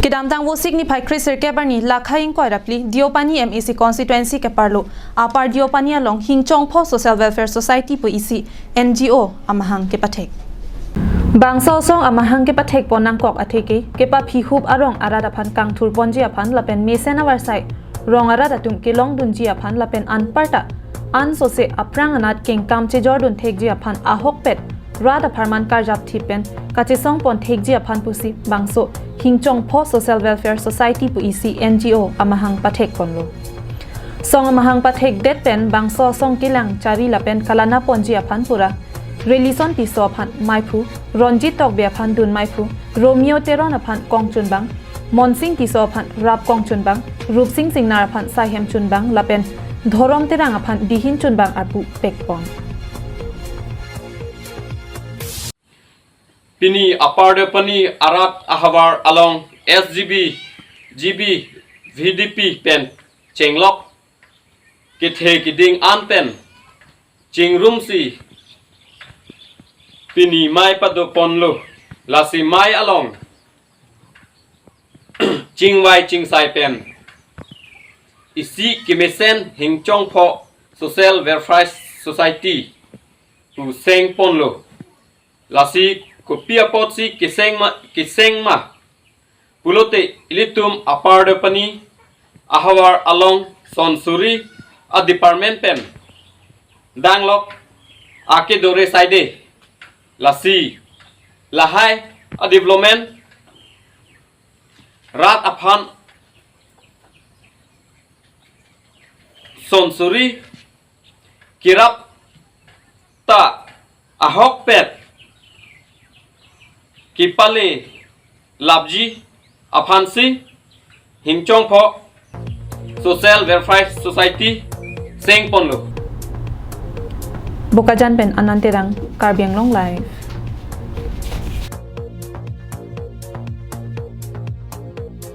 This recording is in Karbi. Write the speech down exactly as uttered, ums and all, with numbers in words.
Kedamtang Vosik niphai kre sirkep arni Lakha ingkoi ra phli Deopani M A C constituency keparlo Upper Deopani along Hingchongpho Social Welfare Society pu isi N G O amahang kepathek. Bangso asong amahang kepathek pon nangkok atheke kepaphihup arong arat aphan kangthur ponji aphan lapen mesen avarsai rong arat atum kelongdunji aphan lapen anparta ansose aphrang anat kengkam chejordun thekji aphan ahokpet rat apharman karjap thip pen kachesong pon thekji aphan pusi bangso Hingchongpho Social Welfare Society pu isi N G O amahang pathek ponlo. Song amahang pathekdet pen bangso asong kelang chari lapen kalana ponji aphan pura Relison Tisso aphan maiphu, Ronjit Tokbi aphan dun maiphu, Romeo Teron aphan kongchunbang, Monsing Tisso aphan rap kongchunbang, Rupsing Singnar aphan saihem chunbang lapen Dhorom Terang aphan bihin chunbang arpu pekpon. Pini Upper Deopani arat ahavar along S G B, G B, V D P pen chenglok kethe keding an pen chingrumsi pini mei pado ponlo. Lasi mei along chingvai chingsai pen isi kemesen Hingchongpho Social Welfare Society pu seng ponlo. Lasi kopi apotsi keseng ma, keseng ma pulote ilitum Upper Deopani ahavar along son suri a department pen danglok akedore saide. Lasi lahai a development rat aphan son suri kerap ta ahokpet kepale lapji aphansi Hingchongpho Social Welfare Society seng ponlo. Bokajan pen Anand Terang, Karbi Anglong Live.